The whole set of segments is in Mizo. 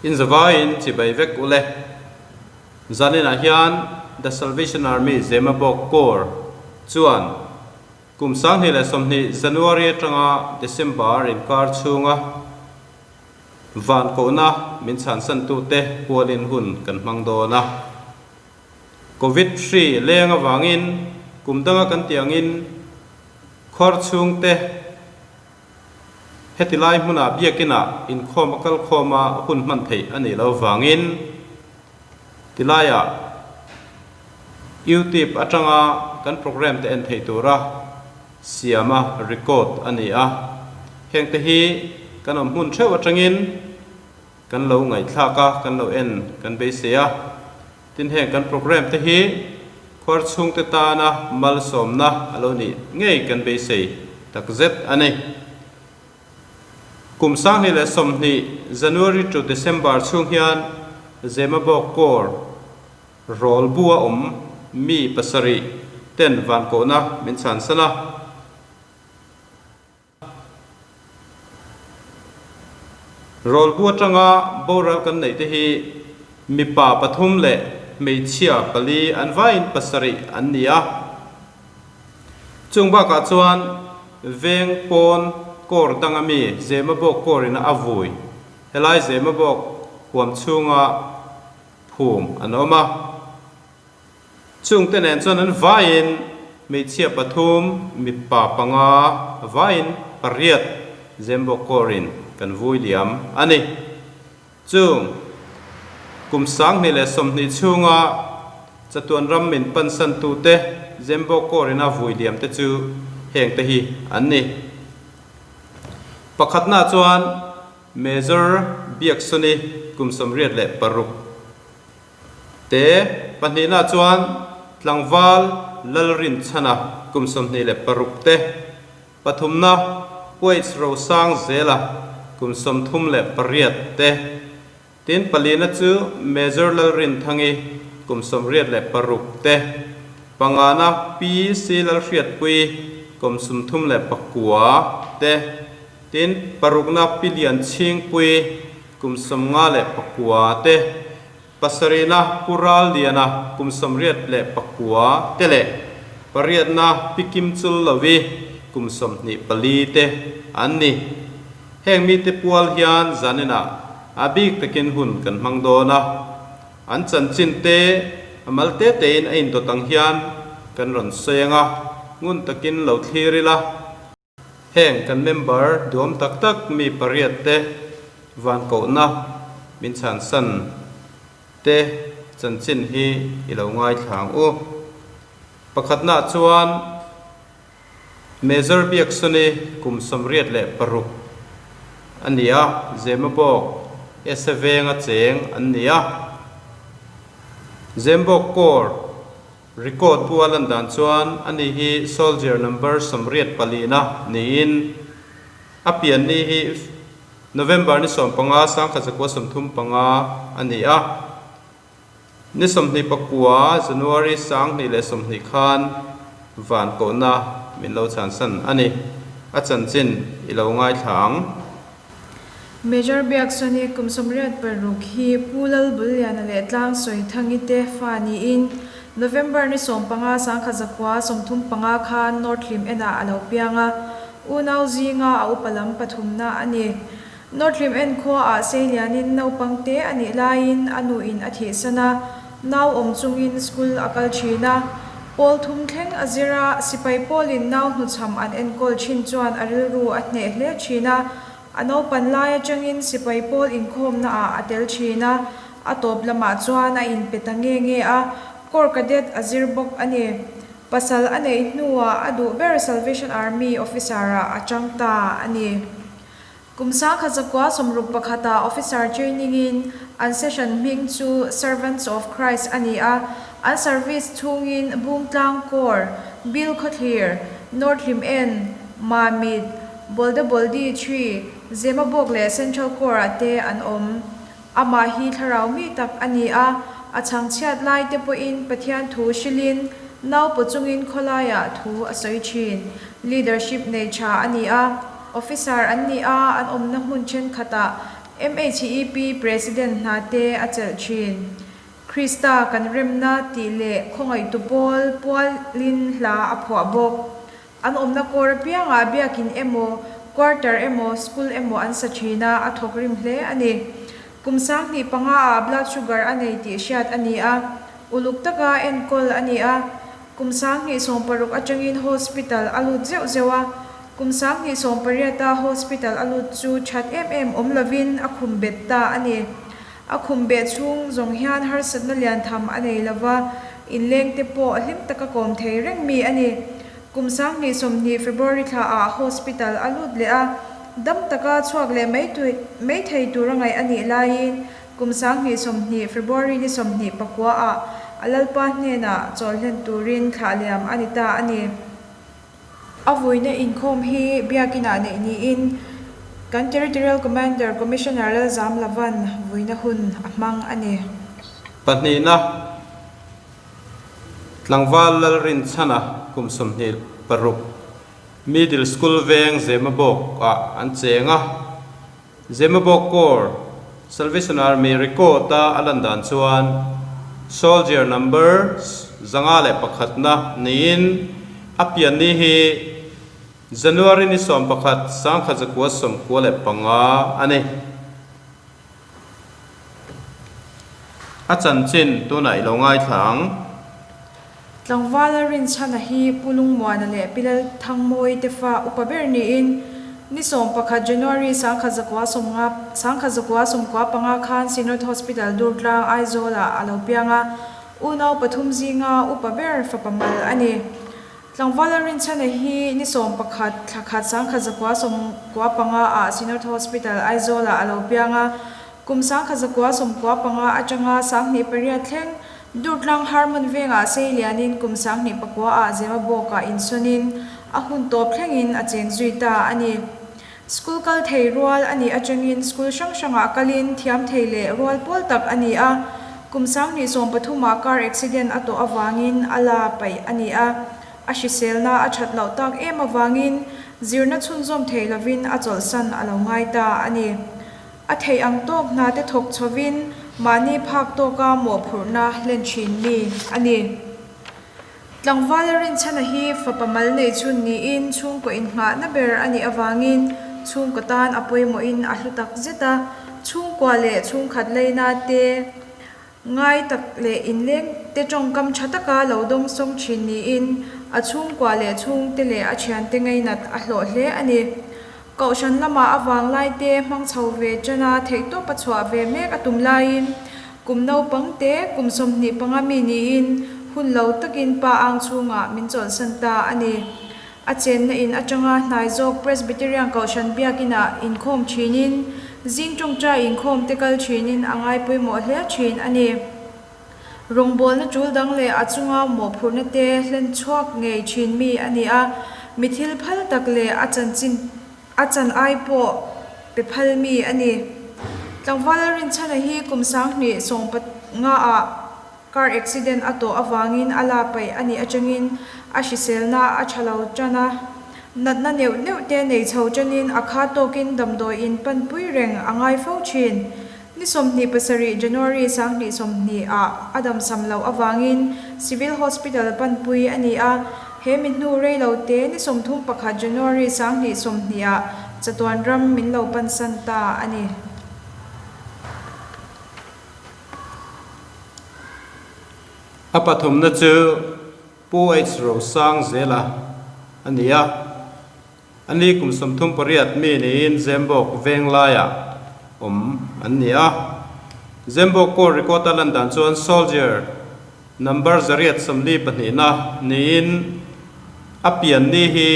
In zavaiin chibai vek u le. Zaninah hian The Salvation Army Zemabawk Corps chuan kum 2020 January atanga December inkar chhunga van kohna min chhansantute pualin hun kan hmang dawn a. Covid hri leng avangin kum danga kan tih angin khuar chhungte heti lai hmunah biakinah inkhawm a kal khawm a hun hman theih a nih loh vangin tilaiah YouTube atanga kan program te en theih tura siama record a ni a. Hengte hi kan awm hmun theuh atangin Kan lo ngaihthlak a, kan lo en kan beisei a. Tin heng kan program te hi khuar chhungte tana malsawmna a lo nih ngei kan beisei takzet a ni. Kum 2020 January to December chhung hian Zemabawk Corps rawl bua awm mi pasarih ten vankohna min chhansan a. Rawlbu atanga boral kan neih te hi mipa pathum leh hmeichhia pali an vaiin pasarih an ni a. Chung bakah chuan veng pawn kawr danga mi Zemabawk kawrin a vui helai Zemabawk huam chhunga phum an awm a. Chungte nen chuan an vaiin hmeichhia pathum, mipa panga vaiin pariat Zembo Corps-in kan vui liam a ni. Chung kum 2020 chhunga chatuan ram min pansantute Zembo Corps-in a vui liam te chu hengte hi an ni. Pakhatna chuan Major Biaksawni kum 86. Te pahnihna chuan tlangval Lalrinchhana kum 26 te, pathumna Quaich Rosang Zela kum 38 te, tin palina chu Major Lalrinthangi kum 86 te, pangana Pi C Lalhriatpui kum 39 te, tin parukna Pi Lianchhingpui kum 59 te. Pasarihna Pu Ralliana kum 89 te leh pariatna Pi Kim Chul Lovi kum 24 te an ni. Heng mite pual hian zaninah a bik takin hun kan hmang dawn a, an chanchin te a mal te tein a indawt ang hian kan rawn sawi ang a, ngun takin lo thlir ila. Heng kan member duam tak tak mi pariat te van kohna min chhansan te chanchin hi i lo ngaithla ang u. Pakhatnaah chuan Major Biaksawni kum 86 a ni a, Zemabawk Ese venga cheng an ni a. Zembawk Corps Record bu a lan dan chuan ani hi soldier number 84 na niin a pian ni hi November ni 15 1935 a ni a. Ni 29 January 2020 khan van kohna min lo chhansan a ni. A chanchin i lo ngaithla ang. Major Biaksawni kum 86 hi Pu Lalbulliana leh Tlang Sawithangi te fa niin November ni 15 1935 khan North Hlim enah a lo piang a, unau zinga a upa lam pathumna a ni. North Hlim en khuaah Seilianin naupang te a nih laiin a nuin a thihsan a, nau awm chungin school a kal thin a. Pawl thum thleng a zir a, sipai pawlin nau hnuchham an enkawl thin chuan a rilru a hneh hle thin a, a naupan lai atangin sipai pawl inkhawmna ah a tel thin a, a tawp lamah chuan a inpe ta nge nge a, Corps Cadet a zir bawk a ni. Pasal a neih hnuah a duh ber Salvation Army officer-ah a chang ta a ni. Kum 1961 ah Officer Training in an session hming chu Servants of Christ a ni a, an service chhungin Bungtlang Corps, Bill Khawthlir, North Hlim En, Mamit, Boldeboldi Tree, Zemabawk leh Central Corps ah te an awm. Amah hi thlarau mi tak a ni a, a chhangchhiat lai te pawhin Pathian thu hrilhin naupaw chungin khawlaiah thu a sawi thin. Leadership nei tha a ni a, officer an ni a, an awmna hmun thenkhatah MHEP President hna te a chelh thin. Krista kan remna tih leh khawngaihtu pawl pualin hla a phuah bawk. An awmna kawr apiangah biakin emaw, quarter emaw, school emaw an sa thin a, a thawk rim hle a ni. Kum 2005 ah blood sugar a nei tih hriat a ni a, uluk taka enkawl a ni a. Kum 2016 atangin hospital a lut zeuh zeuh a, kum 2018 a hospital a lut chu that em em awm lovin a khum bet ta a ni. A khum beh chhung zawng hian harsatna lian tham a nei lo va, inlengte pawh hlim taka kawm thei reng mi a ni. Kum 2020 February thla ah hospital a lut leh a, dam taka chhuak leh mai mai thei tura ngaih a nih laiin kum 2020 February ni 29 ah a Lalpa hnenah chawlhlen turin thlah liam a ni ta a ni. A vuina inkhawm hi Biakinah neih niin kan Territorial Commander Commissioner Lalzam Lavan vuina hun a hmang a ni. Pahnihna, Tlangval Lalrinchhana kum 26, Middle School veng Zemabawk ah an cheng a. Zemabawk Corps, Salvation Army record-a a lan dan chuan Soldier number 501 na niin a pianni hi January ni 11 1995 a ni. A chanchin tunah i lo ngaithla ang. Tlangvala Rinchhana hi Pu Lungmuana leh Pi Lalthangmawii te fa upa ber niin ni 11 January 1950 1995 khan Synod Hospital Durtlang Aizawl-ah a lo piang a, unau pathum zinga upa ber fapa mal a ni. Tlangvala Rinchhana hi ni 11 thla khat 1995 ah Synod Hospital Aizawl-ah a lo piang a, kum 1995 atanga 2008 thleng Durtlang Harmon vengah sei lianin kum 2009 ah Zemabawkah insawnin a hun tawp thlengin a cheng zui ta a ni. School kal thei rual a nih atangin school hrang hrangah kalin thiam thei leh rual pawl tak a ni a. Kum 2013 ah car accident a tawh avangin a la paih a ni a. A hriselna a that loh tak em avangin zirna chhunzawm thei lovin a chawlhsan a lo ngai ta a ni. A theih ang tawk hna te thawk chhovin mahni phak tawka mawhphurhna hlen thin mi a ni. Tlangvala Rinchhana hi fapa mal nei chhun niin chhungkaw innghahna ber a nih avangin chhungkaw tan a pawimawhin a hlu tak zet a, chhungkua leh chhungkhat leina te Ngai tak leh inleng te tawngkam tha taka lo dawngsawng thin niin a chhungkua leh chhungte leh a thiante ngainat a hlawh hle a ni. Kohhran lamah a vanglai te hmang chho ve tan a theihtawp a chhuah ve mek a tum laiin kum naupang te kum 25 mi niin hun lo takin pa ang chhungah min chawlhsan ta a ni. A chenna in atanga hnai zawk Presbyterian Kohhran Biakinah inkhawm thinin, zing tawngtai inkhawm te kal thinin a ngai pawimawh hle thin a ni. Rawngbawlna tul dang leh a chunga mawhphurhna te hlen chhuak ngei thin mi a ni a, mi thil phal tak leh a chanchin a chan ai pawh pe phal mi a ni. Tlangvala Rinchhana hi kum 2015 ah Car accident a tawh avangin a la paih a nih atangin a hriselna a tha lo tan a, natna neuh neuh te nei chho tanin a kha tawkin damdawi in panpui reng a ngai fo thin. Ni 27 January 2020 ah a damsam loh avangin Civil Hospital panpui a ni a, he mi hnu rei lo te ni 31 January 2020 ah chatuan ram min lo pansan ta a ni. A pathumna chu Pu H Rosangzela a ni a, a ni kum 38 mi niin Zembawk venglaiah awm an ni a. Zembawk Corps record a lan dan chuan Soldier number 142 na niin a pian ni hi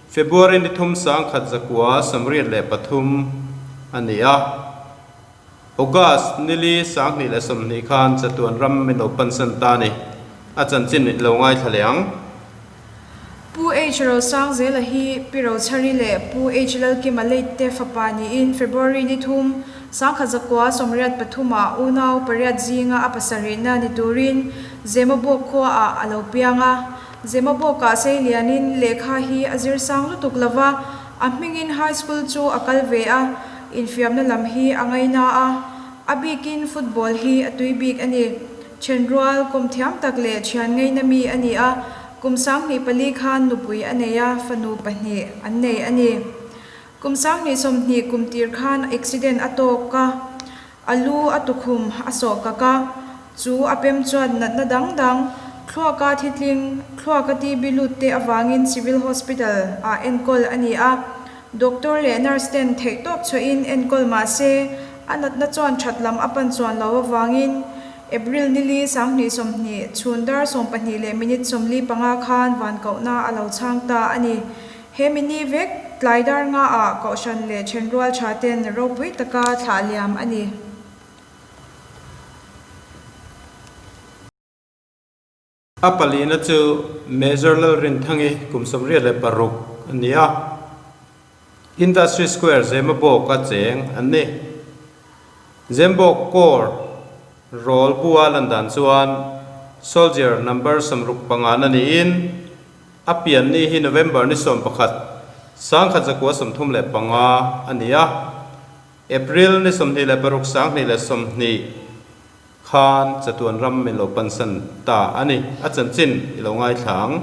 February ni 3 1983 a ni a. August ni li 2020 khan chatuan ram min lo pansan ta a ni. A chanchin i lo ngaithla leh ang. Pu H Rosangzela hi Pi Rochhari leh Pu H Lalkima Leite fapa niin February ni 3, 1983 ah unau pariat zinga a pasarihna ni turin Zemabawk khuaah a lo piang a. Zemabawkah sei lianin lehkha hi a zir sang lutuk lova, a hmingin high school chu a kal ve a. Infiamna lam hi a ngaina a, a bikin football hi a tui bik a ni. Thenrual, kawm thiam tak leh thian ngaina mi a ni a, kum 2004 khan nupui a nei a, fanu pahnih an nei a ni. Kum 2020 kum tir khan accident a tawk a, a lu a tukhum a sawh kak a, chu a pem chuan natna dang dang, thluaka thitling, thluaka TB lut te avangin Civil Hospital ah enkawl a ni a. Doctor leh nurse ten theihtawp chhuahin enkawl mah se, a natna chuan that lam a pan chuan lo avangin April nili 2020 chhun dar 12 leh minute 45 khan vankohna a lo chhang ta a ni. He mini vek tlai dar nga ah Kohhran leh Thenrual tha ten ropui taka thlah liam a ni. A palina chu Major Lalrinthangi kum 86 a ni a, Industry Square Zemabawk a cheng an ni. Zembawk Corps rawl bua lan dan chuan Soldier number 65 na niin a pian ni hi November ni 11, 1935 a ni a, April ni 26, 2020 Khan chatuan ram min lo pansan ta a ni. A chanchin i lo ngaithla ang.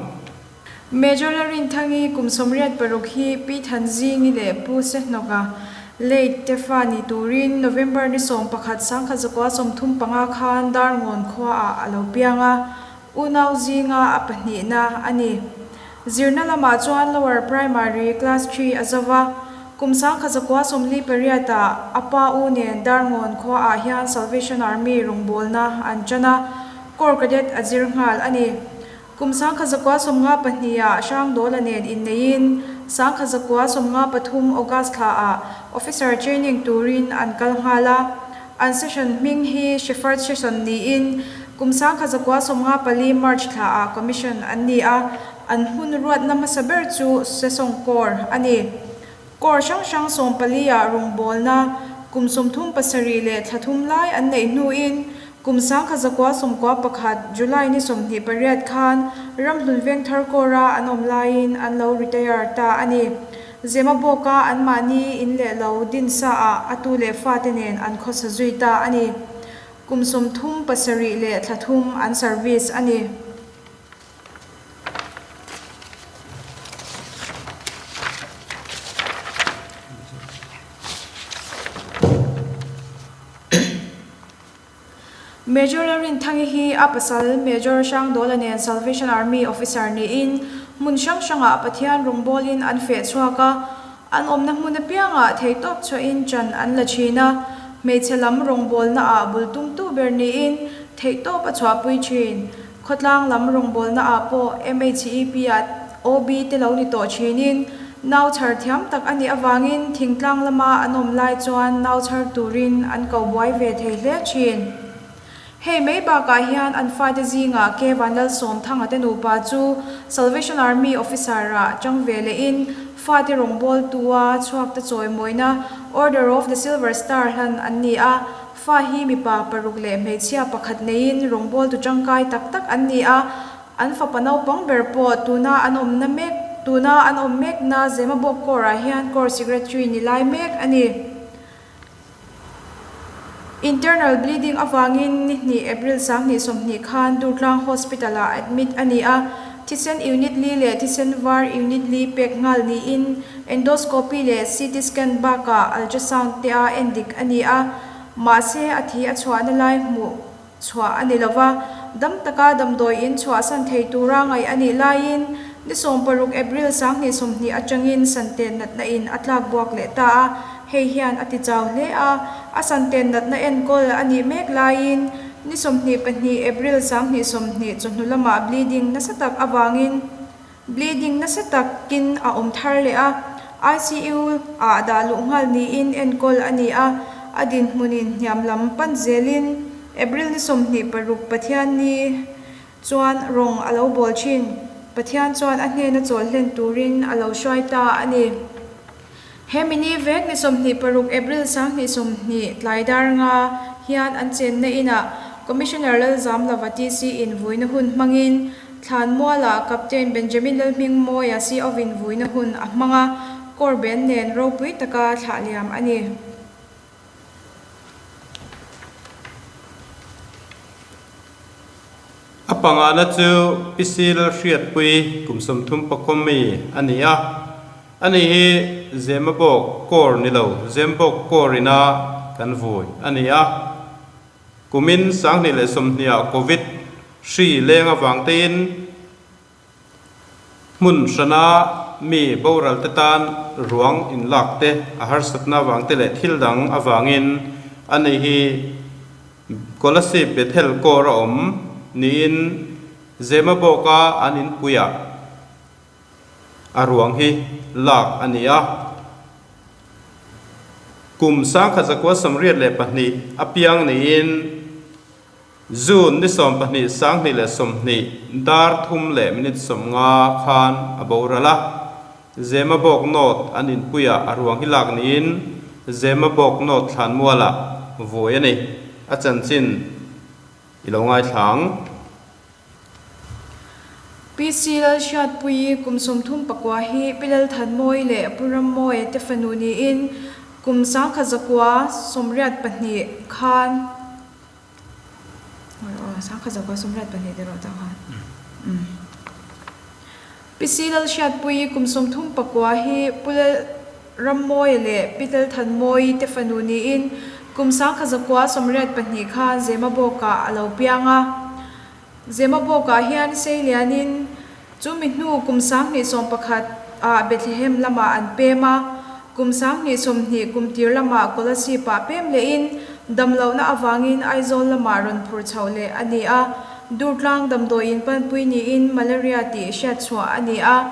Major Lalrinthangi kum 86 hi Pi Thanzingi leh Pu Sehnawka late te fa ni turin November ni 11 1935 khan Darngawn khuaah a lo piang a, unau zinga a pahnihna a ni. Zirna lamah chuan Lower Primary Class Three a zo va, kum 1948 ah a pa u nen Darngawn khuaah hian Salvation Army rawngbawlna an ṭan a, Corps Cadet a zir nghal a ni. Kum 1952 ah Hrangdawla nen inneihin 1953 August thlaah Officer Training turin an kal nghal a. An session hming hi Shepherd Session niin kum 1954 March thlaah commission an ni a, an hmun ruatna hmasa ber chu Sesong Corps a ni. Corps hrang hrang 14 ah rawngbawlna kum 37 leh thla thum lai an neih hnuin kum 1991 July ni 28 khan Ramhlun Vengthar Corps-a an awm laiin an lo retire ta a ni. Zemabawka anmahni in leh lo din sa ah a tu leh fate nen an khawsa zui ta a ni. Kum 37 leh thla thum an service a ni. Major Lalrinthangi hi a pasal Major Hrangdawla nen Salvation Army officer niin hmun hrang hrangah Pathian rawngbawlin an feh chhuak a, an awmna hmun apiangah theihtawp chhuahin ṭan an la ṭhin a, hmeichhe lam rawngbawlnaah bul tumtu ber niin theihtawp a chhuahpui ṭhin. Khawtlang lam rawngbawlnaah pawh MHEP-ah OB te lo ni tawh ṭhinin nau chhar thiam tak a nih avangin thingtlang lama an awm lai chuan nau chhar turin an ko buai ve thei hle ṭhin. Hei mai bakah hian an fate zingah K Vanlalsawmthanga te nupa chu Salvation Army officer-ah ṭang ve lehin fate rawngbawltua chhuakte chawimawina Order of the Silver Star hlan an ni a. Fa hi mipa paruk leh hmeichhia pakhat neiin rawngbawltu tangkai tak tak an ni a, an fapa naupang ber pawh tuna an awmna mek tuna an awm mekna Zemabawk Corps-ah hian Corps Secretary ni lai mek a ni. Internal bleeding avangin ni hnih April 2020 khan Durtlang Hospital-ah admit a ni a, thisen unit li leh thisen var unit li pek nghal niin Endoscopy leh CT scan bakah ultrasound te a endik a ni a, mahse a thi a chhuahna lai hmuh chhuah a ni lova, dam taka damdawi in chhuahsan thei tura ngaih a nih laiin ni 16 April 2020 atangin santen natna in a tlak buak leh ta a, hei hian a ti chau hle a, a santen natna enkawl a nih mek laiin ni 22 April 2020 chawhnu lamah bleeding nasa tak avangin Bleeding nasa takin a awm thar leh a, ICU ah dah luh nghal niin enkawl a ni a, a dinhmunin hniam lam pan zelin April ni 26 Pathianni chuan rawng a lo bawl thin. Pathian chuan a hnena chawl hlen turin a lo hruai ta a ni. He mini vek ni 26 April 2020 tlai dar nga hian an chenna inah Commissioner Lalzamlova TC in vuina hun hmangin Thlanmualah Captain Benjamin Lalhmingmawia CO in vuina hun a hmang a, Corps Band nen ropui taka thlah liam a ni. pangana chu Pi Lalhriatpui kum 30 pakua mi a ni a. Ani hi Zemabawk Corps ni lo, Zembawk Corps ina kan vui a ni a. Kumin 2020 ah Covid hri leng avang tein hmun hrana mi boral te tan ruang inlak te a harsatna avang te leh thil dang avangin ani hi Kolasib Bethel Corps a awm niin Zemabawka an inpuiah A ruang hi lak a ni a. Kum 1982 a piang niin June ni 12 2020 dar thum leh minute 50 khan a boral a. Zemabawk North an inpuiah a ruang hi lak niin Zemabawk North thlanmualah vui a ni. A chanchin i lo ngaithla ang. PC Lalhriatpuii kum 34 hi Pi Lalthanmawii leh Pu Rammawia te fanu niin kum 1982 khan PC Lalhriatpuii kum 39 hi Pu Rammawia leh Pi Lalthanmawii te fanu niin kum 1982 khan Zemabawkah a lo piang a. Zemabawkah hian Seilianin chumi hnu kum 2011 ah Bethlehem lamah an pem a, kum 2020 kum tir lamah Kolasib ah pem lehin damlohna avangin Aizawl lamah rawn phur chhoh leh a ni a, Durtlang damdawiin panpui niin Malaria tih hriatchhuah a ni a.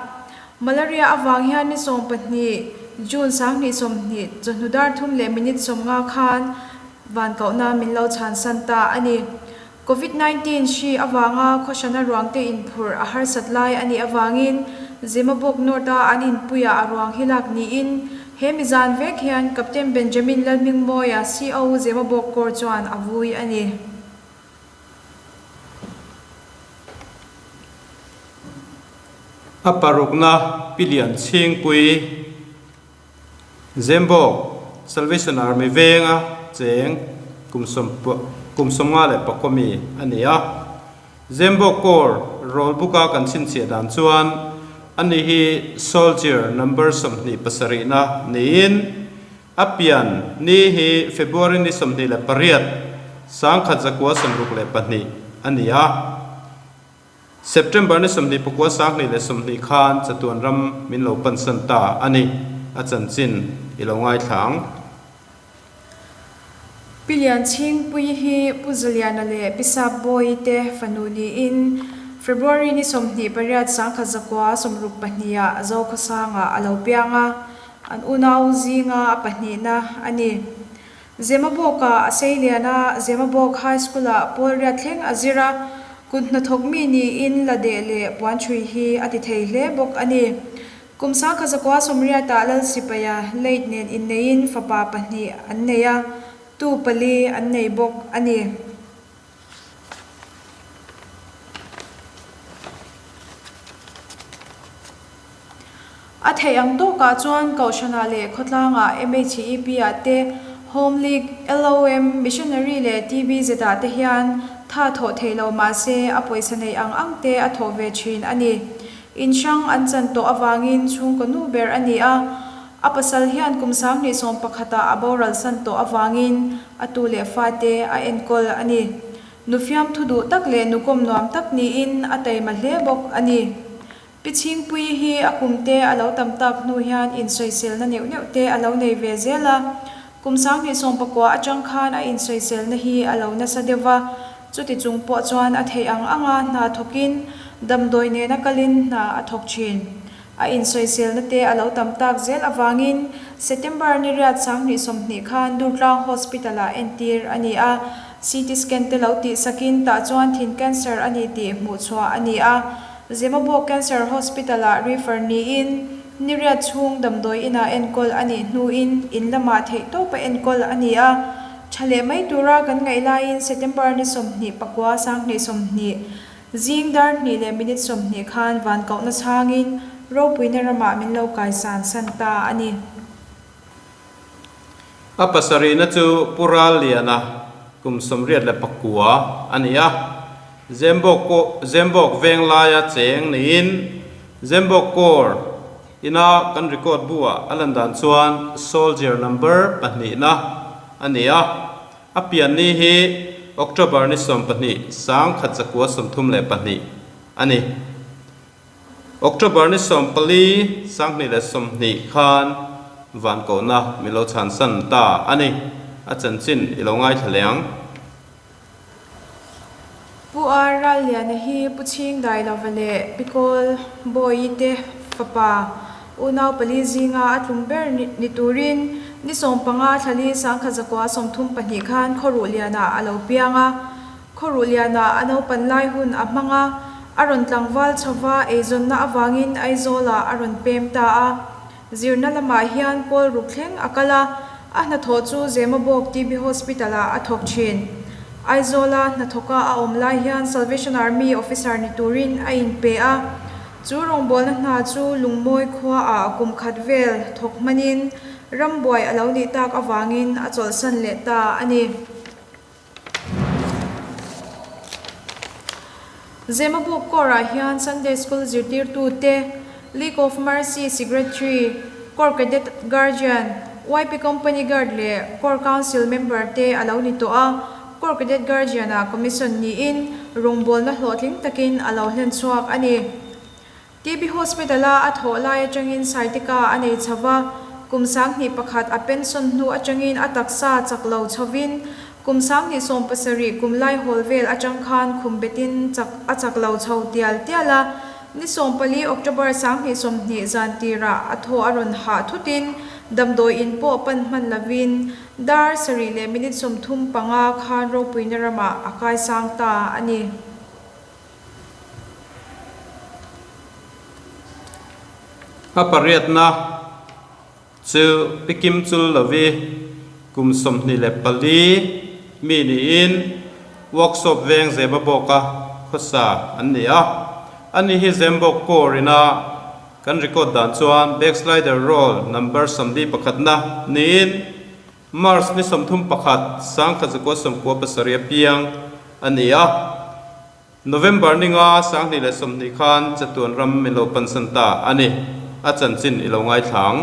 Malaria avang hian ni 12 June 2020 chawhnu dar thum leh minute 50 khan vankohna min lo chhansan ta a ni. Covid 19 hri avanga khawhrana ruangte inphurh a harsat lai a nih avangin Zemabawk North-a an inpuiah a ruang hi lak niin he mizan vek hian Captain Benjamin Lalhmingmawia CO Zemabawk Corps chuan a vui a ni. A parukna Pi Lianchhingpui Zembawk Salvation Army venga cheng kum 54 mi a ni a. Zembawk Corps roll book-a kan chhinchhiah dan chuan ani hi Soldier number 27 na niin a pian ni hi February ni 28, 1962 a ni a. September ni 29 2020 khan chatuan ram min lo pansan ta a ni, a chanchin i lo ngaithla ang. Pi Lianchhingpuii hi Pu Zaliana leh Pi Sapbawi te fanu niin February ni 28 1962 ah Zokhawsangah a lo piang a, an unau zinga a pahnihna a ni. Zemabawkah a seilian a, Zemabawk High School-ah pawl riat thleng a zir a, kut hnathawk mi niin la deh leh puanchhui hi a ti thei hle bawk a ni. Kum 1980ah Lal Sipaia late nen inneiin fapa pahnih an nei a, tu pali an nei bawk a ni. A theih ang tawkah chuan Kohhranah leh khawtlangah MHEP-ah te, Home League, LOM, Missionary leh TBZ-ah te hian tha thawh theih lo mah se a pawisa neih ang ang te a thawh ve thin a ni. In hrang an chan tawh avangin chhungkaw nu ber a ni a, a pasal hian kum 2011 ah a boral san tawh avangin a tu leh fate a enkawl a ni. Nu fiamthu duh tak leh nu kawm nuam tak niin a taima hle bawk a ni. Pi Chhingpuii hi a kum te a lo tam tak hnu hian insawiselna neuh neuh te a lo nei ve zel a. Kum 2019 atang khan a insawiselna hi a lo nasa deuh va, chuti chung pawh chuan a theih ang anga hna thawkin damdawi nena kalin hna a thawk thin. A insawiselna te a lo tam tak zel avangin September ni riat 2020 khan Durtlang Hospital-ah entir a ni a, CT scan te lo tihsakin tah chuan thin cancer a ni tih hmuhchhuah a ni a. Zemabawk Cancer Hospital-ah refer niin ni riat chhung damdawi inah enkawl a nih hnuin in lamah theihtawpa enkawl a ni a. Tha leh mai tura kan ngaih laiin September ni 29 2020 zing dar hnih leh minute 20 khan van kohna chhangin ropuina ramah min lo kaisan san ta a ni. A pasarihna chu Pu Ralliana kum 89 a ni a. Zembawk Zembawk veng laia cheng niin Zembawk Corps ina kan record bu ah a lan dan chuan Soldier number pahnihna a ni a. A pian ni hi October ni 12 1932 a ni. October ni 14 2020 khan van kohna min lo chhansan ta a ni. A chanchin i lo ngaithla leh ang. Pu R. Ralliana hi Pu Chhing Dailova leh Pi Kawl Bawi te fapa unau pali zinga a tlum ber ni turin ni 15 thlali 1932 khan Khawruhlianah a lo piang a. Khawruhlianah a naupan lai hun a hmang a, a rawn tlangval chhova eizawnna avangin Aizawlah a rawn pem ta a. Zirna lamah hian pawl ruk thleng a kal a, a hnathawh chu Zemabawk TB Hospital-ah a thawk thin. Aizawla hnathawka a awm lai hian Salvation Army officer ni turin a inpe a, chu rawngbawlna hna chu Lungmawi khuaah kum khat vel thawk hmanin rambuai a lo nih tak avangin a chawlhsan leh ta a ni. Zemabawk Corps-ah hian Sunday School zirtirtute, League of Mercy Secretary, Corps Cadet Guardian, YP Company Guard leh Corps Council member te a lo ni tawh a, Corps Cadet Guardian-ah commission niin rawngbawlna hlawhtling takin a lo hlen chhuak a ni. TB Hospital-a a thawh lai atangin sciatica a nei chho va, kum 21 a pension hnu atangin a taksa chak lo chhovin kum 2017 kum lai hawl vel atang khan khum betin chak a chak lo chho tial tial a, ni 14 October 2020 zan tirah a thaw a rawn hah thutin damdawi in pawh pan hman lovin dar sarih leh minute 35 khan ropuina ramah a kaisang ta a ni. A pariatna chu Pi Kim Chul Lovi kum 24 mi niin workshop veng Zemabawka khawsa an ni a. Ani hi Zembawk Corps ina kan record dan chuan backslider roll number 41na niin March ni 31 1997 a piang a ni a. November ni nga 2020 khan chatuan ram min lo pansan ta a ni. A chanchin i lo ngaithla ang.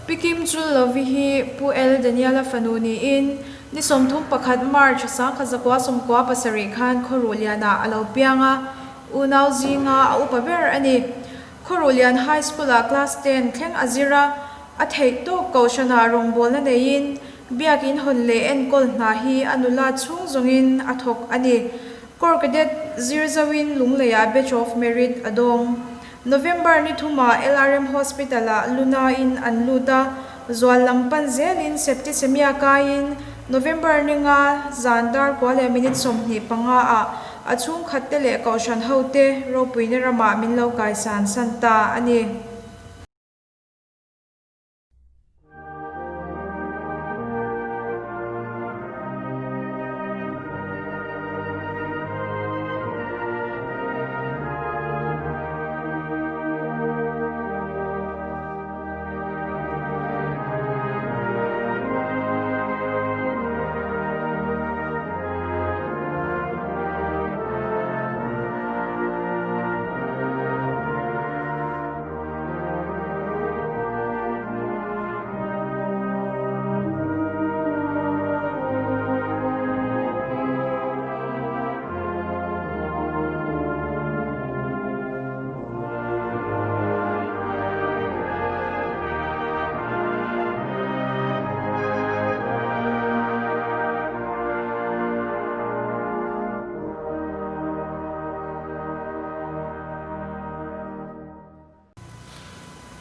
Pi Kim Chul Lovi hi Pu L. Daniela fanu niin ni 31 March 1997 khan Khawruhlianah a lo piang a, unau zinga a upa ber a ni. Khawruhlian High School-ah Class ten thleng a zir a, a theih tawk kohhranah rawngbawlna neiin Biakin hawn leh enkawl hna hi a nula chhung zawngin a thawk a ni. Corps Cadet zir zoin Lungleiah Badge of Merit a dawng. November ni thumah LRM Hospital-ah Luna-in an lut a, zual lam pan zelin septicemia kaiin November ni nga zan dar kua leh minute 25 ah a chhungkhatte leh kohhran hote ropuina ramah min lo kaisan san ta a ni.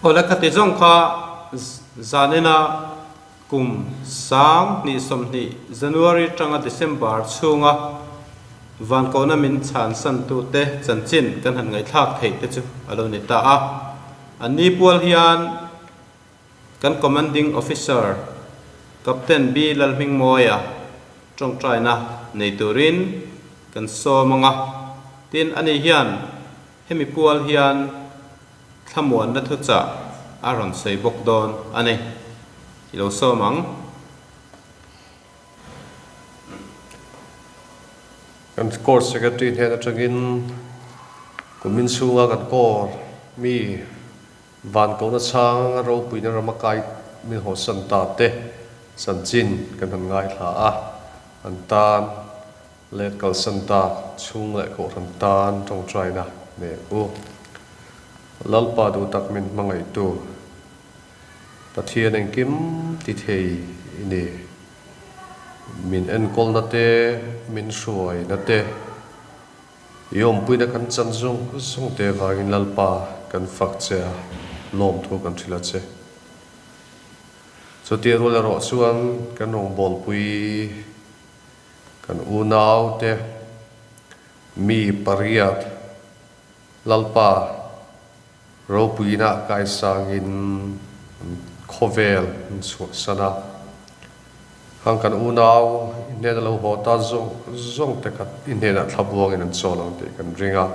Awle khati zawng kha zanina kum 2020 January tanga December chhunga vankona min chhansan tute chanchin kan han ngaihthlak theih te chu a lo ni ta a. An ni pual hian kan Commanding Officer Captain B Lalhmingmawia tawngtaina nei turin kan sawm anga tin ani hian hemi pual hian thlamuanna thuchah a rawn sawi bawk dawn a ni. I lo sawm ang. Kan Court Secretary hnen atangin kumin chhunga kan Corps mi van kohna chhang ropuina rama kai min hawsan ta te chanchin kan han ngaithla a, an tan let kalsan tak chhung leh kohhran tan tawngtaina nei ang u. Lalpa duh tak min hmangaihtu Pathian engkim ti thei i ni. Min enkawlna te, min hruaina te, i awmpuina kan chan zawng zawng te vangin Lalpa kan fak che a, lawmthu kan hrilh a che. Chutia rual erawh chuan kan rawngbawlpui kan unaute mi pariat Lalpa ropuina kaisangin an khawvel an chhuahsan a. Khang kan unau i hnena lo haw ta zawng zawng te kha i hnenah thlabuangin an chawl ang tih kan ring a,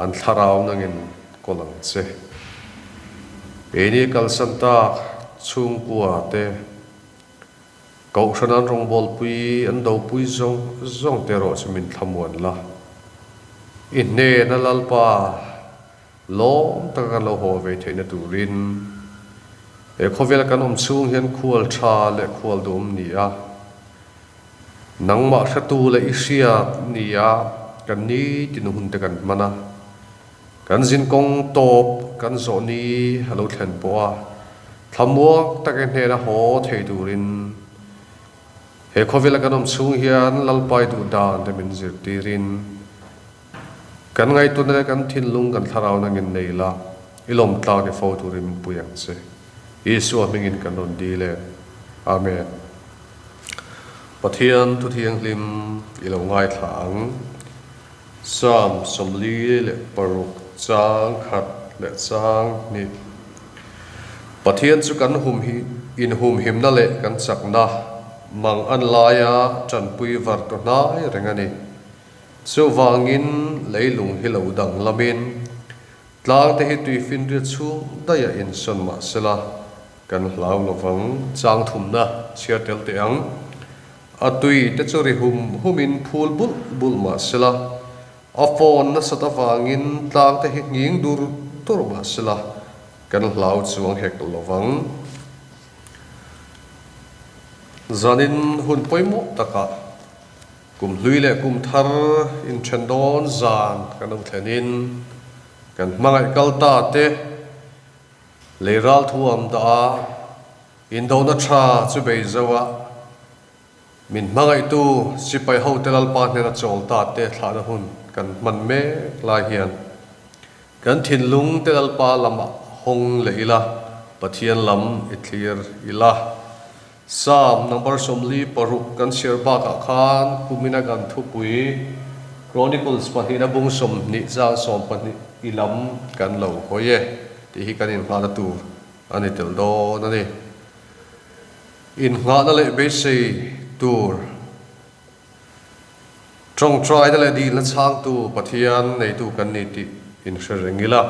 an thlarau nangin kawl ang che. Keini kalsan tak chhungkua te Kohhran an rawngbawlpui an dopui zawng zawng te erawh chu min thlamuan la. I hnena Lalpa lawm taka kan lo haw ve theihna turin he khawvela kan awm chhung hian khual tha leh khual duhawm ni a, nangmah hretu leh i hriat ni a kan nitin hun te kan hman a, Kan zinkawng tawp kan zawh ni a lo thlen pawh a, thlamuak taka hnena haw thei turin he khawvela kan awm chhung hian Lalpai duh dan te min zirtirin kan ngaihtuahna leh kan thinlung kan thlarau nangin nei la, i lawmtlak ni fo turin min pui ang che. Isua hmingin kan rawn dil e. Amen. Pathian Thuthianghlim i lo ngaithla ang. Psalm 46 chang khat leh chang hnih. Pathian chu kan hum hi inhumhimna leh kan chakna mang an laia tanpui var ta hnai reng a ni. Chuvangin leilung hi lo danglamin tlangte hi tuifinriat chhung daih a insawn mah sela kan hlau lovang. Chang thumna chhiar tel teh ang. A tui te chu ri hum humin phul bulh bulh mah sela, a phone nasat avangin tlang te hi nghing dur dur mah sela, kan hlau chuang hek lovang. Zanin hun pawimawh takah kum hlui leh kum thar inthen dawn zan kan lo thlenin kan hmangaih kal ta te lei ral thuam dah a, Indona tha chu bei zo a, min hmangaihtu sipai hote Lalpa hnena chawl ta te thlahna hun kan hman mek lai hian kan thinlung te Lalpa lamah hawng leh ila, Pathian lam i thlir ila. Psalm number 46 kan chhiar bakah khan kumina kan thupui Chronicles pahnihna bung 20 chang 12 i lam kan lo hawi e tih hi kan inngahna tur A ni tel dawn a ni. Innghahna leh beisei tur, tawngtaina leh dilna chhangtu Pathian neitu kan ni tih inhre reng ila.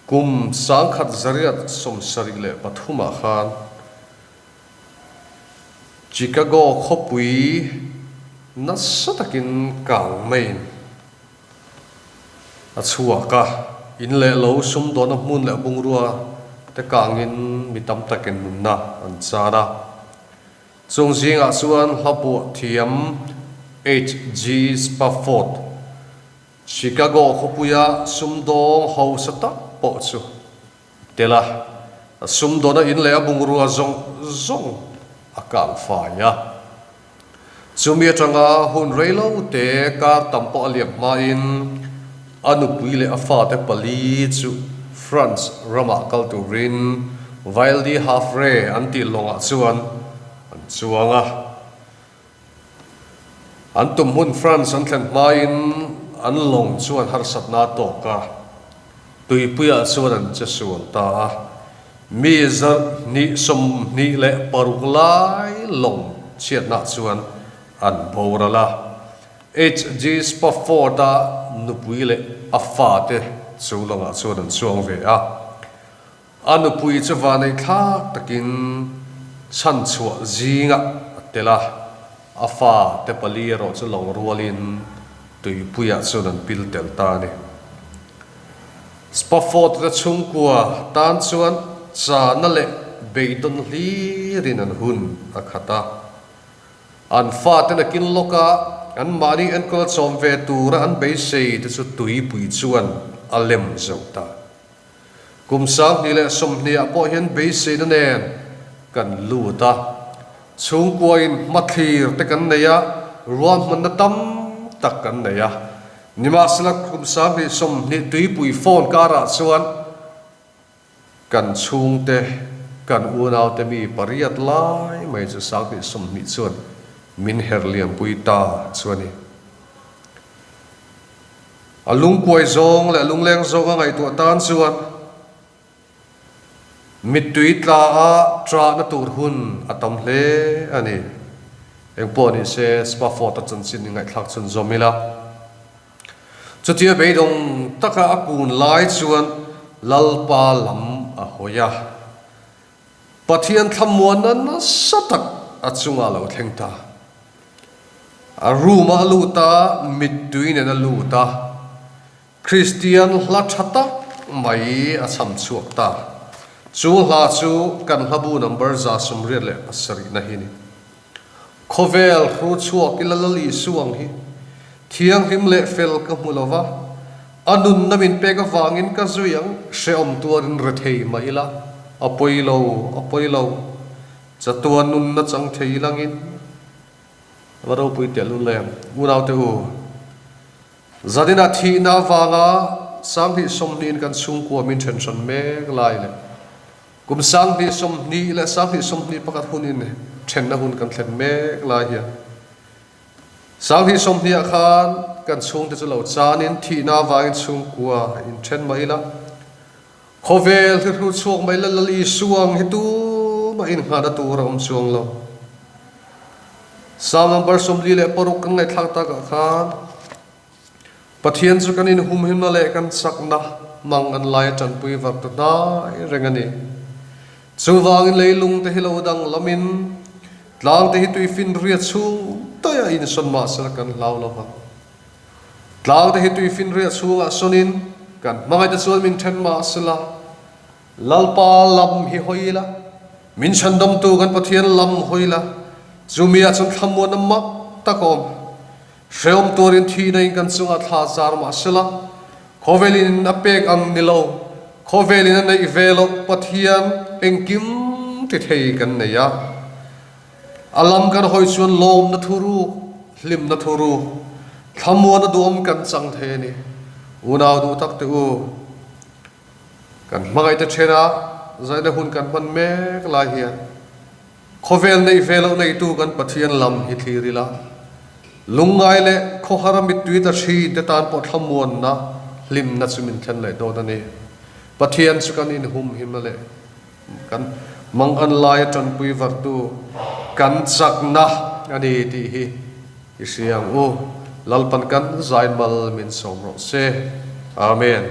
Kum 1973 ah khan Chicago khawpui nasa takin kang maiin A chhuak a, in leh lo sumdawnna hmun leh bungrua te kangin mi tam takin nunna an chan a. Chung zingah chuan hla buah thiam HG. Spafford, Chicago khawpuia sumdawng hausa tak pawh chu tel a, a sumdawnna in leh a bungrua zawng zawng a kang fai a. Chumi atanga hun rei lo te kar tam pawh a liam hmain a nupui leh a fate pali chu France ramah kal turin Vaildi Havre an tih lawngah chuan an chuang a. An tum hmun France an thlen hmain an lawng chuan harsatna a tawk a, tuipuiah chuan an che sual ta a. Mi 226 lai lawng chhiatnah chuan an boral a. HG Spafford-a nupui leh a fate chu lawngah chuan an chuang ve a. A nupui chu vanei thlak takin chhanchhuah zingah a tel a. A fa te pali erawh chu lawng rualin tuipuiah chuan an pil tel ta a ni. Spafford te chhungkua tan chuan chahna leh beidawn hlirin an hun a khat a. An fate nakin lawka anmahni enkawl chawm ve tura an beisei te chu tuipui chuan a lem zo ta. Kum 2020 ah pawh hian beiseina nen kan lut a, chhungkuain hmathlir te kan nei a, ruahmanna tam tak kan nei a. Nimahsela kum 2020 tuipui phone karah chuan kan chhungte, kan unaute mi pariat lai mai chu 2020 chuan min her liampui ta chu a ni. A lungkuai zawng leh a lungleng zawng a ngaihtuah tan chuan mittui tla a ṭahna tur hun a tam hle a ni. Engpawh ni se Spafford-a chanchin i ngaihthlak chhun zawm ila. Chutia beidawng taka a kun lai chuan Lalpa lam a hawi a. Pathian thlamuanna nasa tak a chungah a lo thleng ta. A room ah a lut a, mittui nen a lut a, Kristian hla tha tak mai a chham chhuak ta. Chu hla chu kan hlabu number 187 na hi ni. Khawvel hru chhuak ila Lal Isu ang hi thianghlim leh fel ka hmu lo va, a nunna min pek avangin ka zui ang, hrehawm tuarin rethei mah ila, a pawi lo, a pawi lo, chatuan nunna chang thei ilangin va ropui tehlul em, unaute u, zaninah thihna avanga 2020 in kan chhungkua min then hran mek lai leh Kum 2020 leh 2021 hunin thenna hun kan thlen mek lai hian 2020 ah khan kan chhungte chu lo chanin thihna avangin chhungkua in then mah ila, khawvel hi hlu chhuak mai la Lal Isua ang hi tumah inngahna tur a awm chuang lo. Psalm number 46 kan ngaihthlak takah khan Pathian chu kan inhumhimna leh kan chakna mang an lai a tanpui var ta hnai reng a ni. Chuvangin leilung te hi lo dang lamin tlang te hi tuifinriat chhung daih a insawn mah sela kan hlau lo vang. Tlang te hi tuifinriat chhungah sawnin kan hmangaih te chuan min then mah sela Lalpa lam hi hawi ila, min chhandamtu kan Pathian lam hawi ila, chumi ah chuan thlamuanna mak tak a awm. Hrehawm tuarin thihna in kan chungah thla zar mah sela, khawvelin a pek ang ni lo, khawvelin a neih ve loh Pathian engkim ti thei kan nei a. A lam kan hawi chuan lawmna thuruk, hlimna thuruk, thlamuana duhawm kan chang thei a ni. Unau duh tak te u, kan hmangaih te thena zaina hun kan hman mek lai hian, Khawvel neih ve loh neitu kan Pathian lam hi thlir ila, lungngai leh khawhara mittui tla thin te tan pawh thlamuanna, hlimna chu min thlen leh dawn a ni. Pathian chu kan inhumhimna leh kan mangan laia tanpui vartu kan chakna a ni tih hi i hria ang u. Lalpan kan zai mal min sawm rawh se. Amen.